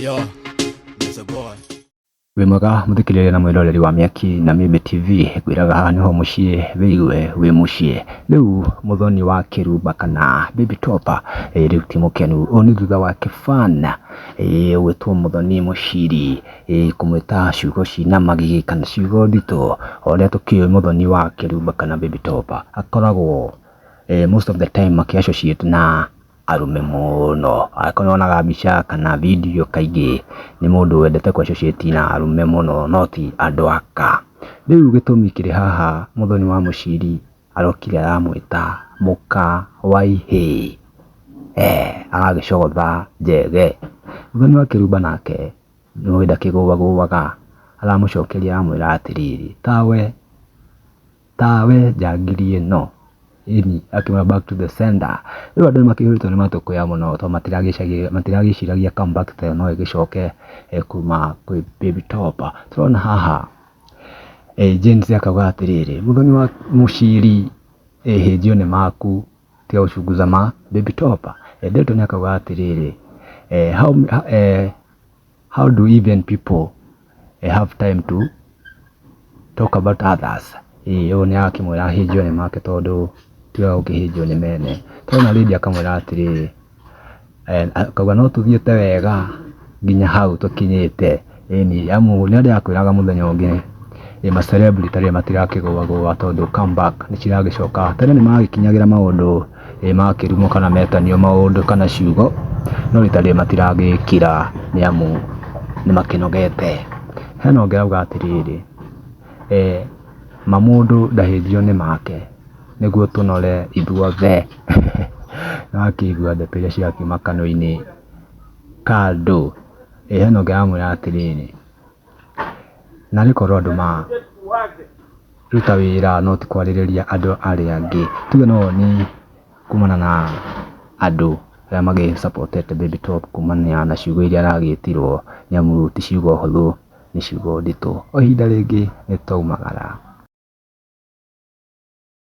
Yo, Mr. Boy. Wĩ mwega mũthikĩrĩria na mwĩroreri wa Mĩaki na Mĩmbi TV, ngwĩraga haha nĩho mũciĩ wĩigue wĩ mũciĩ. Rĩu Mũthoni wa Kĩrumba kana Baby Top rĩu ti mũkenu, ũũ nĩ thutha wake fan gwĩtwo Mũthoni Mũciri kũmwĩta ciugo cina magigi kana ciugo nditũ. O ũrĩa tũkĩũĩ Mũthoni wa Kĩrumba kana Baby Top akoragwo most of the time akĩ associate na arũme mũno. Angĩkorwo nĩ wonaga mbica kana video kaingĩ nĩ mũndũ wendete kũ associate na arũme mũno no ti andũ aka. Rĩu gĩtũmi kĩrĩ haha Mũthoni wa Mũciri arokire aramwĩta mũka wa ihĩĩ, agagĩcogotha njege. Mũthoni wa Kĩrumba nake nĩũĩ ndakĩgũagũaga, aramũcokeria aramwĩra atĩrĩrĩ, tawe tawe njangiri ĩno, ĩni akĩmwĩra back to the sender. Rĩu andũ nĩmakĩihũrĩtwo nĩ matũkũya mũno tondũ matiragĩciragia comeback ta ĩyo no ĩgĩcoke kuma kwĩ Baby Top. Tũrona haha James akauga atĩrĩrĩ, Mũthoni wa Mũciri hĩnjio nĩ maku tiga gũchunguza ma Baby Top. Delton akauga atĩrĩrĩ, how do even people have time to talk about others? Ũyũ nĩ arakĩmwĩra ahĩnjio nĩ make tondũ ti wega gũkĩhĩnjio nĩ mene. Tũrona Lydia akamwĩra atĩrĩrĩ, akauga no tũthiĩte wega nginya hau tũkinyĩte. Ĩni amu nĩ ndĩrakwĩraga mũthenya ũngĩ ma celebrity arĩa matirakĩgũagũa tondũ comeback nĩ ciragĩcoka. Tene nĩ magĩkinyagĩra maũndũ makĩrumwo kana metanio maũndũ kana ciugo, no rita rĩrĩ matiragĩkira nĩ amu nĩ makĩnogete. Hena ũngĩ arauga atĩrĩrĩ, ma mũndũ ndahĩnjio nĩ make nĩguo tũnore ithuothe. Nĩwakĩigua ndeto iria cirakiuma kanua-inĩ ka andũ. Hena ũngĩ aramwĩra atĩrĩrĩ, narĩ korwo andũ maruta wĩra no ti kwarĩrĩria andũ arĩa angĩ. Tuge no woni kumana na andũ arĩa magĩ support ete Baby Top kumania na ciugo iria aragĩtirwo nĩ amu ti ciugo hũthũ, nĩ ciugo nditũ. O ihinda rĩngĩ nĩ twaumagara.